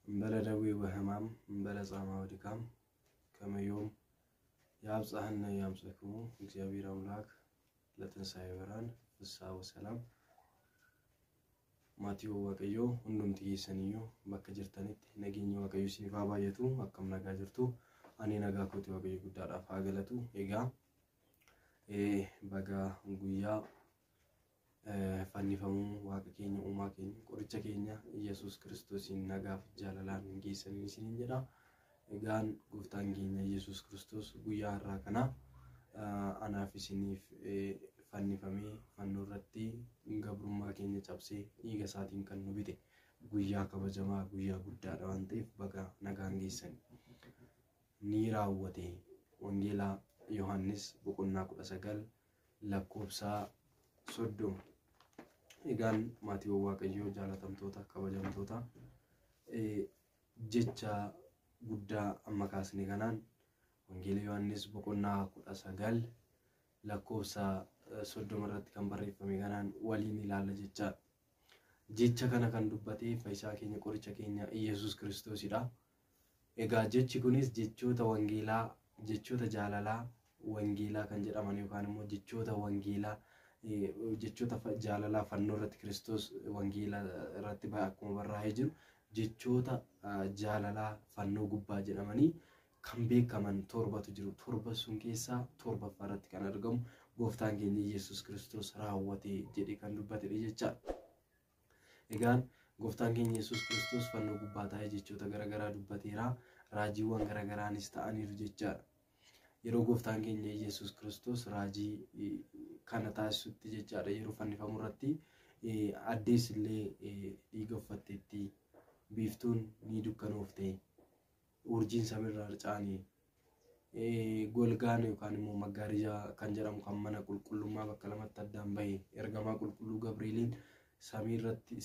እምበለ ደዌ ወሕማም እምበለ ጻማ ወድካም ከመዮም ያብጽሐነ ያምጽሕክሙ እግዚአብሔር አምላክ ለትንሣኤ ብርሃን ፍስሐ ወሰላም። Maatii Waaqayyoo hundumti keessaniyyuu bakka jirtanitti nageenyi Waaqayyoo isiniif haa baay'atu. Akkam nagaa jirtu? Ani nagaa kooti, Waaqayyo guddaadhaaf haa galatu. Egaa baga guyyaa fannifamuu Waaqa keenya, uumaa keenya, qoricha keenya Yesuus Kiristoosiin nagaaf jaalalaan geessanii isiniin jedha. Egaan gooftaan keenya Yesuus Kiristoos guyyaa har'aa kana anaaf isiniif fannifamee fannoo irratti gabrummaa keenya cabsee dhiiga isaatiin kan nu bite guyyaa kabajamaa, guyyaa guddaadha waan ta'eef baga nagaan geessan. Ni raawwate. Wangeelaa Yohaannis boqonnaa 19 lakkoofsa 30. Egaan maatiiwwan Waaqayyoo jaalatamtoota, kabajamtoota, jecha guddaa amma kaasne kanaan Wangeela Yohaannis boqonnaa 19 lakkoofsa 30 irratti kan barreeffame kanaan waliin ilaalla jechaadha. Jecha kana kan dubbate fayyisaa keenya, qoricha keenya Iyyasuus Kiristoosidha. Egaa jechi kunis jechoota wangeelaa, jechoota jaalalaa wangeelaa kan jedhaman yookaan immoo jechoota wangeelaa, jechoota jaalalaa fannoo irratti Kiristoos wangeelaa irratti akkuma barraa'ee jiru jechoota jaalalaa fannoo gubbaa jedhamanii kan beekaman torbatu jiru. Torba sun keessaa torbaffaa irratti kan argamu gooftaan keenya Yesuus Kiristoos raawwate jedhee kan dubbatedha jechaadha. Egaan gooftaan keenya Yesuus Kiristoos fannoo gubbaa taa'ee jechoota garaagaraa dubbateera. Raajiiwwan garaagaraanis ta'aniiru jechaadha. Yeroo gooftaan keenya Yesuus Kiristoos raajii kana taasisutti jechaadha, yeroo fannifamu irratti addeessi illee dhiiga uffatteetti, biiftuun ni dukkanoofte, urjiin samiirraa harca'anii, golgaan yookaan immoo maggaarija kan jedhamu kan mana qulqullummaa bakka lamatti addaan bahe, ergamaa qulqulluu Gabrieliin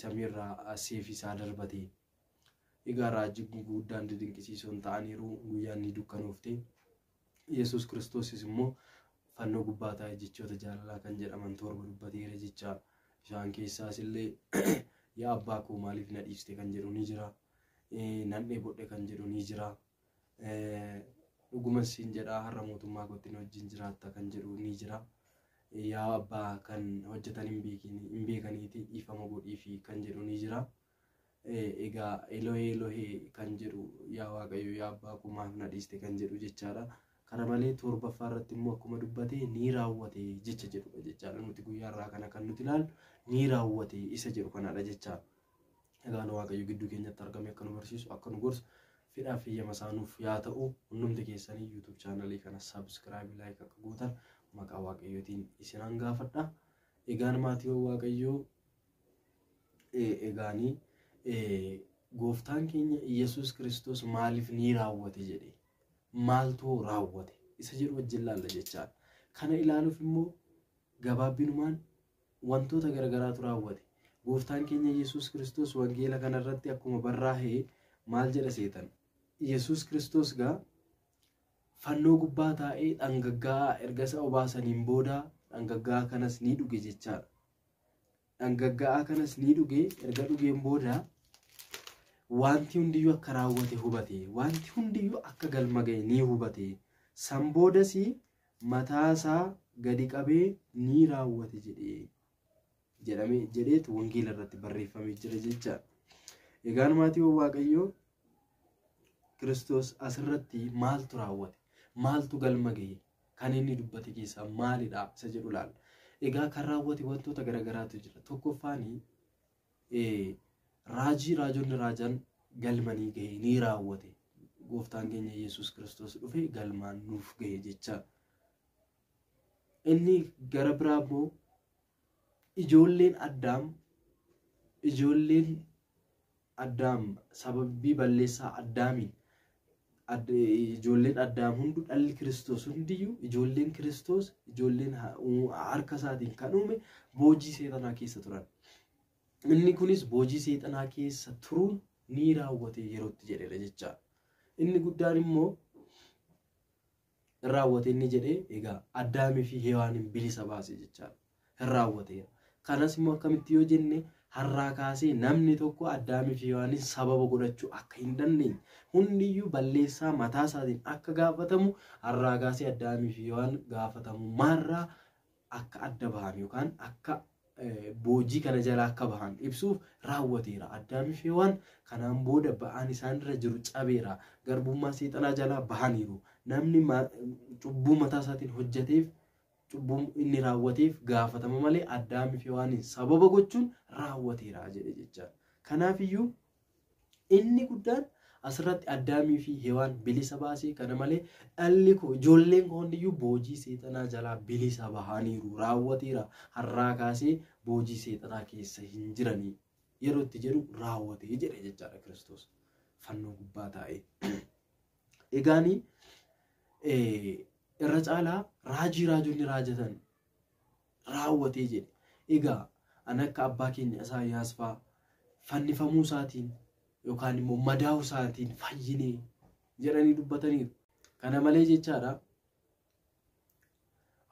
samiirraa seefii isaa darbate. Egaa raajii guguddaan didinqisiisoon ta'aniiru, guyyaan ni dukkanoofte. Yesuus Kiristoosis immoo fannoo gubbaa taa'ee jechoota jaalalaa kan jedhaman torba dubbateera jecha. Isaan keessaas illee yaa abbaa koo maaliif na dhiiste kan jedhu ni jira. Nan dheebodhe kan jedhu ni jira. Dhuguma siin jedhaa, har'a mootummaa kootti na wajjin jiraatta kan jedhu ni jira. Yaa abbaa, kan hojjetan hin beekaniiti dhiifama godhiifi kan jedhu ni jira. Egaa Elohee Elohee kan jedhu, yaa Waaqayyo, yaa abbaa koo maaf na dhiiste kan jedhu jechaadha. Kana malee torbaffaa irratti immoo akkuma dubbate ni raawwate jecha jedhudha jechaadha. Nuti guyyaa irraa kana kan nuti ilaallu ni raawwate isa jedhu kanadha jechaadha. Egaan Waaqayyo gidduu keenyatti argame akka nu barsiisu, akka nu gorsu fedhaa fi eeyyama isaa nuuf yaa ta'u. Hundumti keessanii YouTube chaanalii kana subscribe, like akka gootan maqaa Waaqayyootiin isinan gaafadha. Egaan maatiiwwan Waaqayyoo, egaanii gooftaan keenya Yesuus Kiristoos maaliif ni raawwate jedhe? Maaltu raawwate isa jedhu wajjin laalla jechaadha. Kana ilaaluuf immoo gabaabbinumaan wantoota garagaraatu raawwate. Gooftaan keenya Yesuus Kiristoos wangeela kanarratti akkuma barraa'e maal jedha seetan? Yesuus Kiristoos gaa fannoo gubbaa taa'ee dhangaggaa'aa erga isa obaasaniin booda dhangaggaa'aa kanas ni dhuge jechaadha. Dhangaggaa'aa kanas ni dhuge. Erga dhugeen booda wanti hundiyyuu akka raawwate hubate, wanti hundiyyuu akka galma ga'e ni hubate. San boodas mataasaa gadi qabee ni raawwate jedhee jedhamee jedheetu wangeela irratti barreeffamee jira jechaadha. Egaan maatiiwwan Waaqayyoo, Kiristoos asirratti maaltu raawwate? Maaltu galma ga'e? Kan inni dubbate keessaa maalidha isa jedhu ilaalla. Egaa kan raawwate wantoota garaagaraatu jira. Tokkoffaani raajii raajonni raajan galmanii gahe, ni raawwate. Gooftaan keenya Yesuus Kiristoos dhufe galmaan nuuf gahe jechaadha. Inni gara biraa immoo ijoolleen Addaam sababii balleessaa Addaamiin ijoolleen Addaam hundu, dhalli Kiristoos hundiyyuu, ijoolleen Kiristoos, ijoolleen harka isaatiin kan uume boojii seexanaa keessa turan. Inni kunis boojii seexanaa keessa turuun ni raawwate yerootti jedhedha jechaadha. Inni guddaan immoo raawwate inni jedhee egaa Addaamii fi Hewaaniin bilisa baase jechaadha. Hin raawwateera. Kanas immoo akkamitti yoo jenne, Har'aa kaasee namni tokko Addaamii fi Hewaaniin sababa godhachuu akka hin dandeenye, hundiyyuu balleessaa mataa isaatiin akka gaafatamu, har'aa kaasee Addaamii fi Hewaan gaafatamummaarraa akka adda bahan yookaan akka boojii kana jalaa akka bahan ibsuuf raawwateera. Addaamii fi Hewaan kanaan booda ba'aan isaanirra jiru cabeera. Garbummaa seexanaa jalaa bahaniiru. Namni cubbuu mataa isaatiin hojjeteef, cubbuu inni raawwateef gaafatama malee Addaamii fi Hewaaniin sababa gochuun raawwateera jedhe jechaadha. Kanaafiyyuu inni guddaan asirratti Addaamii fi Hewaan bilisa baasee, kana malee dhalli koo, ijoolleen koo hundiyyuu boojii seexanaa jalaa bilisa bahaniiru, raawwateera, har'aa kaasee boojii seexanaa keessa hin jiranii yeroo itti jedhu raawwatee jedhe jechaadha Kiristoos fannoo gubbaa taa'ee. Egaanii irra caalaa raajii raajonni raajatan raawwatee jedhe. Egaa an akka abbaa keenya Isaayyaas fa'aa fannifamuu isaatiin yookaan immoo madaa'uu isaatiin fayyinee jedhanii dubbataniiru. Kana malee jechaadha,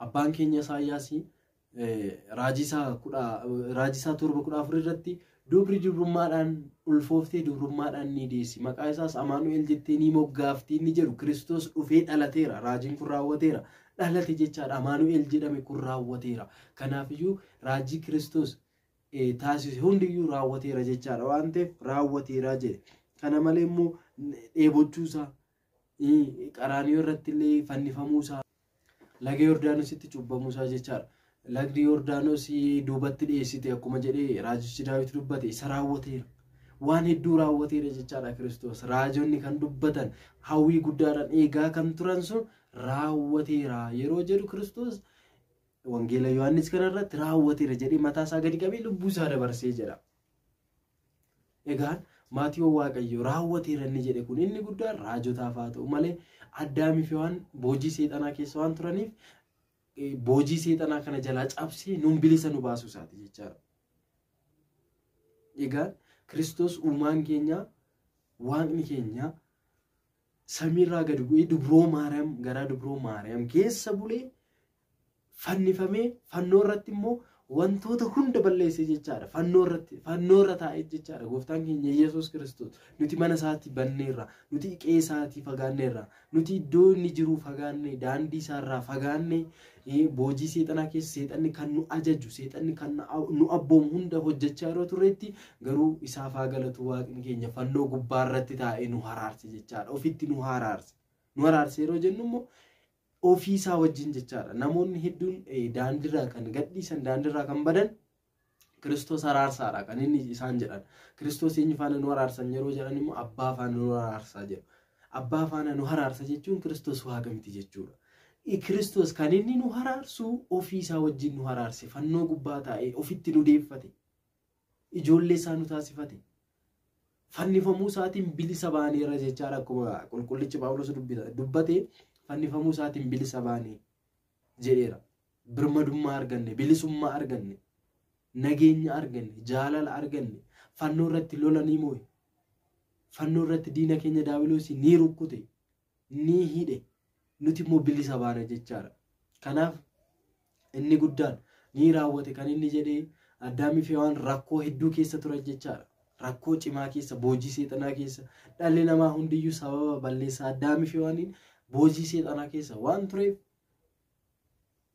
abbaan keenya Isaayyaas raajii isaa 7:14 irratti, "Dubri dubrummaadhaan ulfooftee dubrummaadhaan ni deessi, maqaa isaas Amaanu'el jettee ni moggaafti" inni jedhu Kiristoos dhufee dhalateera. Raajiin kun raawwateera, dhalate jechaadha. Amaanu'el jedhame kun raawwateera. Kanaafiyyuu raajii Kiristoos taasise hundiyyuu raawwateera jechaadha waan ta'eef raawwateera jedhe. Kana malee immoo dheebochuusaa, Qaraaniyoo irratti illee fannifamuusaa, laga Yordaanositti cubbamuusaa jechaadha. Lagdi Yordaanos duubatti dhiyeessite akkuma jedhee raajichi Daawit dubbate, isa raawwateera. Waan hedduu raawwateera jechaadha Kiristoos. Raajonni kan dubbatan, hawwii guddaadhaan eegaa kan turan sun raawwateera yeroo jedhu, Kiristoos Wangeela Yohaannis kanarratti raawwateera jedhee mataa isaa gadi qabee lubbuu isaa dabarsee jedha. Egaan maatii Waaqayyo, raawwateera inni jedhe kun inni guddaan raajotaaf haa ta'u malee, Addaamii fi Hewaan boojii seexanaa keessa waan turaniif boojii seexanaa kana jalaa cabsee nuun bilisa nu baasuu isaati jechaadha. Egaan Kiristoos uumaan keenya, Waaqni keenya samiirraa gadi bu'ee dubroo Maariyaam, garaa dubroo Maariyaam keessa bulee, fannifamee, fannoo irratti immoo wantoota hunda balleessee jechaadha. Fannoo irratti, fannoo irra taa'ee jechaadha. Gooftaan keenya Yesuus Kiristoos, nuti mana isaatii banneerra, nuti qe'ee isaatii fagaanneerra, nuti iddoo inni jiru fagaanne, daandii isaarraa fagaanne, boojii seexanaa keessa, seexanni kan nu ajaju, seexanni kan nu abboomu hunda hojjechaa yeroo turreetti, garuu isaaf haa galatu, Waaqni keenya fannoo gubbaa irratti taa'ee nu haraarse jechaadha. Ofitti nu haraarse. Nu haraarse yeroo jennu immoo ofii isaa wajjin jechaadha. Namoonni hedduun daandiirraa kan gadhiisan, daandiirraa kan badan, Kiristoos araarsaadha kan inni isaan jedhan. Kiristoos eenyu faana nu araarsan yeroo jedhan immoo Abbaa faana nu araarsaa jedhu. Abbaa faana nu haraarsa jechuun Kiristoos Waaqa miti jechuudha. Kiristoos kan inni nu haraarsu ofii isaa wajjin nu haraarse, fannoo gubbaa taa'ee ofitti nu deeffate. Ijoollee isaa nu taasifate. Fannifamuu isaatiin bilisa baaneerra jechaadha, akkuma qulqullichi Phaawulos dubbate, fannifamuu isaatiin bilisa baanee jedheera. Birmadummaa arganne, bilisummaa arganne, nageenya arganne, jaalala arganne, fannoo irratti lola ni moo'e. Fannoo irratti diina keenya Daabiloosii ni rukkute, ni hidhe, nuti immoo bilisa baane jechaadha. Kanaaf inni guddaan ni raawwate kan inni jedhee, Addaamii fi Hewaan rakkoo hedduu keessa turan jechaadha. Rakkoo cimaa keessa, boojii seexanaa keessa, dhalli namaa hundiyyuu sababa balleessaa Addaamii fi Hewaaniin boojii seexanaa keessa waan tureef,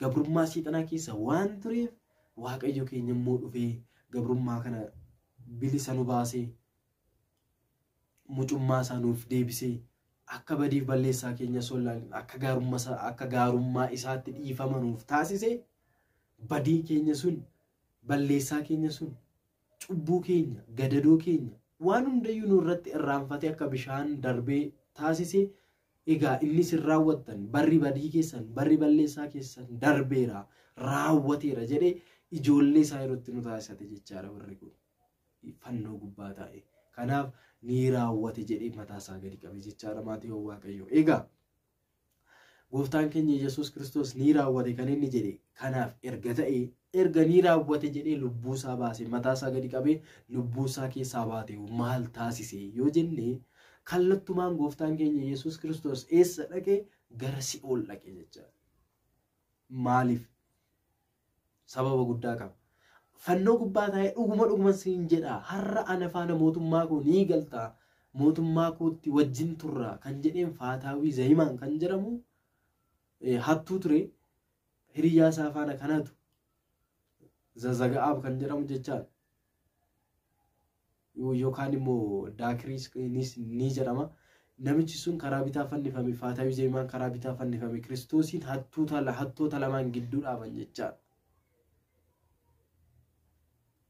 gabrummaa seexanaa keessa waan tureef, Waaqayyo keenya immoo dhufee gabrummaa kana bilisa nu baasee, mucummaa isaa nuuf deebisee, akka badiif balleessaa keenya osoo hin ilaalin akka gaarummaa isaatti dhiifama nuuf taasise, badii keenya sun, balleessaa keenya sun, cubbuu keenya, gadadoo keenya, waan hundayyuu nurratti irraanfatee akka bishaan darbee taasise. Egaa inni isin raawwattan, barri badii keessan, barri balleessaa keessan darbeera, raawwateera jedhee ijoollee isaa yerootti nu taasisate jechaadha warri kun fannoo gubbaa taa'e. Kanaaf ni raawwate jedhee mataa isaa gadi qabe jechaadha maatii Waaqayyoo. Egaa Gooftaan keenya Yesuus Kiristoos ni raawwate kan inni jedhe kanaaf erga ta'e, erga ni raawwate jedhee lubbuu isaa baase, mataa isaa gadi qabee lubbuu isaa keessaa baate, maal taasise yoo jenne, kallattumaan Gooftaan keenya Yesuus Kiristoos eessa dhaqe? Gara si'ool dhaqe jechaadha. Maaliif? Sababa guddaa qaba. Fannoo gubbaa taa'ee dhuguma dhuguma siin jedha, har'a ana faana mootummaa koo ni galta, mootummaa kootti wajjin turra kan jedheen Faataawii Zayimaan kan jedhamu hattuu ture, hiriyyaa isaa faana kanatu Zazaga'aab kan jedhamu jechaadha. Yookaan immoo Daakiriis ni jedhama. Namichi sun karaa bitaa fannifame, Faataawii Zayimaan karaa bitaa fannifame, Kiristoosiin hattoota lamaan gidduu dhaaban jechaadha.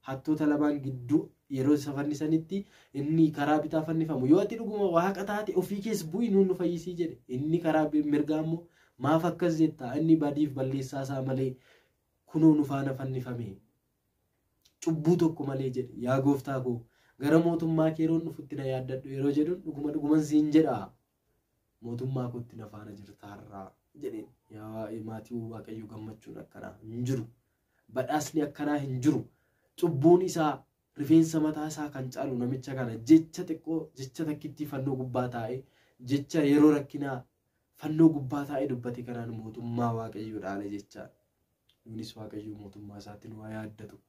Hattoota lamaan gidduu yeroo isa fannisanitti inni karaa bitaa fannifamu, yoo ati dhuguma waaqa taate ofii kees bu'i nuun nu fayyisii jedhe. Inni karaa mirgaa immoo maaf akkas jetta, inni badiif balleessaa isaa malee kunoo nu faana fannifame cubbuu tokko malee jedhe. Yaa gooftaa koo, gara mootummaa kee yeroon dhufutti na yaaddadhu yeroo jedhuun, dhuguma dhuguman siin jedha, mootummaa kootti na faana jirta har'aa jedheen. Yaa maatii Waaqayyo, gammachuun akkanaa hin jiru, badhaasni akkanaa hin jiru. Cubbuun isaa rifeensa mataa isaa kan caalu namicha kana jecha xiqqoo, jecha takkittii fannoo gubbaa taa'ee, jecha yeroo rakkinaa fannoo gubbaa taa'ee dubbate kanaan mootummaa Waaqayyoo dhaale jechaadha. Nunis Waaqayyoo mootummaa isaatti nu haa yaaddatu.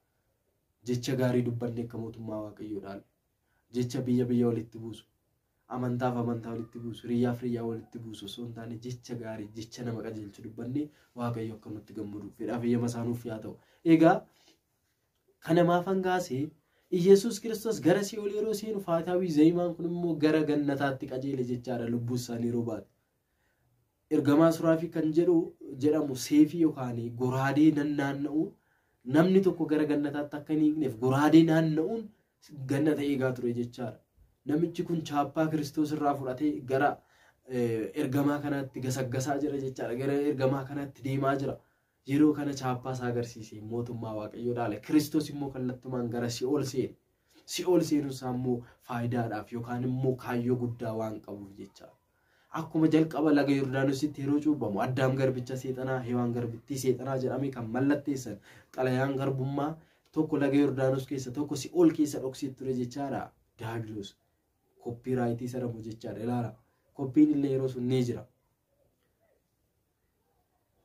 Jecha gaarii dubbanne akka mootummaa Waaqayyoo dhaalu. Jecha biyya biyya walitti buusu, amantaaf amantaa walitti buusu, hiriyyaaf hiriyyaa walitti buusu osoo hin taane, jecha gaarii, jecha nama qajeelchu dubbanne Waaqayyo akka nutti gammadu fedhaaf eeyyama isaa nuuf yaa ta'u. Egaa kana maafan kaasee? Iyyasuus Kiristoos gara si'ool yeroo seenu, Faataawii Zayimaan kun immoo gara gannataatti qajeele jechaadha, lubbuu isaanii yeroo baate. Ergamaa Suraafii kan jedhamu seefii yookaan goraadee naanna'u, namni tokko gara gannataatti akka hin hiikneef goraadee naanna'uun gannata eegaa ture jechaadha. Namichi kun chaappaa Kiristoos irraa fudhatee gara ergamaa kanaatti gasaggasaa jira jechaadha. Gara ergamaa kanaatti deemaa jira. Yeroo kana chaappaa isaa agarsiisee mootummaa Waaqayyoo dhaale. Kiristoos immoo kallattumaan gara si'ool seene. Si'ool seenuun isaa immoo faayidaadhaaf yookaan immoo kaayyoo guddaa waan qabuuf jechaadha. Akkuma jalqaba laga Yordaanositti yeroo cuuphamu Addaam garbicha seexanaa, Hewaan garbittii seexanaa jedhamee kan mallatteessan xalayaan garbummaa tokko laga Yordaanos keessa, tokko si'ool keessa dhoksee ture jechaadha. Daabiloos copyright sadamu jechaadha. Ilaala. Koppiin illee yeroo sun ni jira.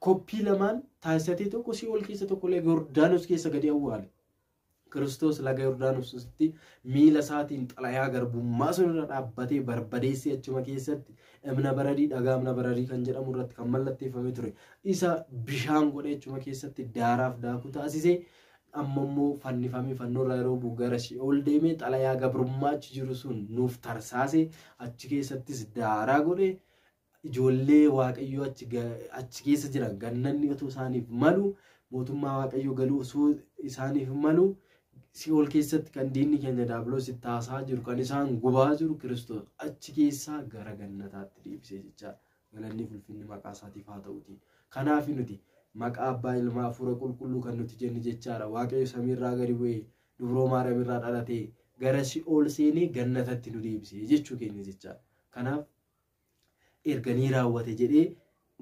Koppii lamaan taasisatee tokko si'ool keessa, tokko laga Yordaanos keessa gadi awwaale. Kiristoos laga Yordaanositti miila isaatiin xalayaa garbummaa sun irra dhaabbatee barbadeessee, achuma keessatti imna baradii, dhagaa imna baradii kan jedhamu irratti kan mallatteeffamee ture isa bishaan godhee achuma keessatti daaraaf daakuu taasisee, amma immoo fannifamee fannoorraa yeroo bu'u gara si'ool deemee xalayaa gabrummaa achi jiru sun nuuf tarsaasee, achi keessattis daaraa godhee, ijoollee Waaqayyoo achi keessa jiran gannanni otoo isaaniif malu, mootummaa Waaqayyoo galuu osoo isaaniif malu, si'ool keessatti kan diinni keenya Daabiloos itti haasaa jiru, kan isaan gubaa jiru, Kiristoos achi keessaa gara gannataatti deebisee jechaadha. Galanni ulfinni maqaa isaatiif haa ta'uti. Kanaaf nuti maqaa Abbaa, Ilmaa, Hafuura Qulqulluu kan nuti jennu jechaadha. Waaqayyo samiirraa gadi bu'ee Dubroo Maariyaamirraa dhalatee gara si'ool seenee gannatatti nu deebisee jechuu keenya jechaadha. Kanaaf erga ni raawwate jedhee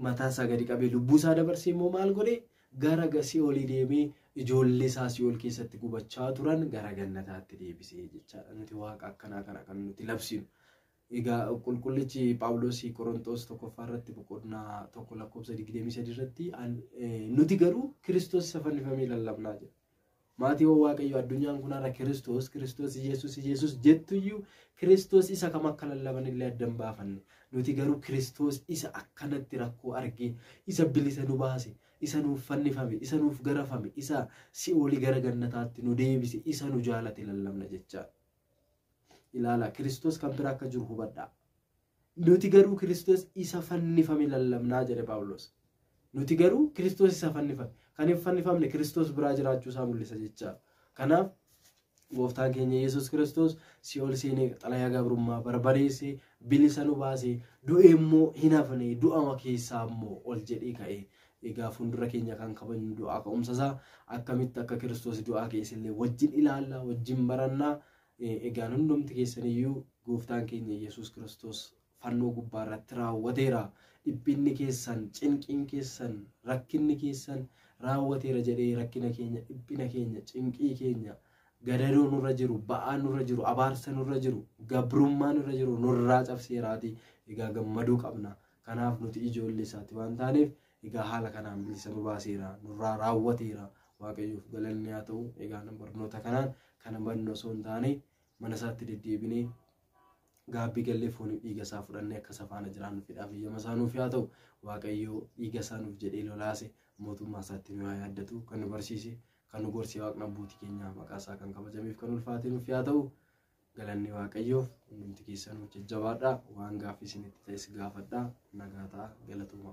mataa isaa gadi qabee lubbuu isaa dabarsee immoo maal godhee? Gara si'oolii deemee ijoollee isaa si'ool keessatti gubachaa turan gara gannataatti deebisee jechaadha. Nuti waaqa akkanaa kana kan nuti labsinu. Egaa qulqullichi Phaawulos Qorontoos 1ffaa irratti boqonnaa 1 lakkoofsa 23 irratti, nuti garuu Kiristoos isa fannifamee lallabnaa jedha. Maatii Waaqayyo, addunyaan kun har'a Kiristoos, Kiristoos, Yesuus, Yesuus jettuyyuu Kiristoos isa kam akka lallaban illee adda hin baafanne. Nuti garuu Kiristoos isa akkanatti rakkoo argee, isa bilisa nu baase, isa nuuf fannifame, isa nuuf garafame, isa si'oolii gara gannataatti nu deebise, isa nu jaalate lallabna jechaadha. Ilaala, Kiristoos kan bira akka jiru hubadhaa. Nuti garuu Kiristoos isa fannifame lallabnaa jedhe Phaawulos. Nuti garuu Kiristoos isa fannifame. Kan hin fannifamne Kiristoos biraa jiraachuu isaa mul'isa jechaadha. Kanaaf gooftaan keenya Yesuus Kiristoos si'ool seenee xalayaa gabrummaa barbadeessee bilisa nu baasee, du'ee immoo hin hafne, du'a keessaa immoo ol jedhee ka'ee, egaa fuuldura keenya kan kabajnu du'aa ka'umsa isaa, akkamitti akka Kiristoos du'aa keessa illee wajjin ilaalla, wajjin barannaa. Egaan hundumti keessaniyyuu gooftaan keenya Yesuus Kiristoos fannoo gubbaa irratti raawwateera. Dhiphinni keessan, cinqiin keessan, rakkinni keessan raawwateera jedhee rakkina keenya, dhiphina keenya, cinqii keenya, gadadoo nurra jiru, ba'aa nurra jiru, abaarsa nurra jiru, gabrummaa nurra jiru nurraa cabseeraati. Egaa gammaduu qabna. Kanaaf nuti ijoollee isaati waan taaneef, egaa haala kanaan bilisa nu baaseera, nurraa raawwateera. Waaqayyoof galanni haa ta'u. Egaa barnoota kanaan kana barnoo osoo hin taane mana isaatti deddeebinee gaabbii gallee fooniif dhiiga isaa fudhannee akka isa faana jiraannu fedhaaf eeyyama isaa nuuf haa ta'u. Waaqayyoo dhiiga isaa nuuf jedhee lolaase mootummaa isaatti nu haa yaaddatu. Kan nu barsiise, kan nu gorse Waaqni abbootii keenyaa maqaa isaa kan kabajameef kan ulfaate nuuf haa ta'u. Galanni Waaqayyoof. Hundumti keessanuu jajjabaadhaa. Waan gaaffii isinitti ta'es gaafadhaa. Nagaa ta'a. Galatooma.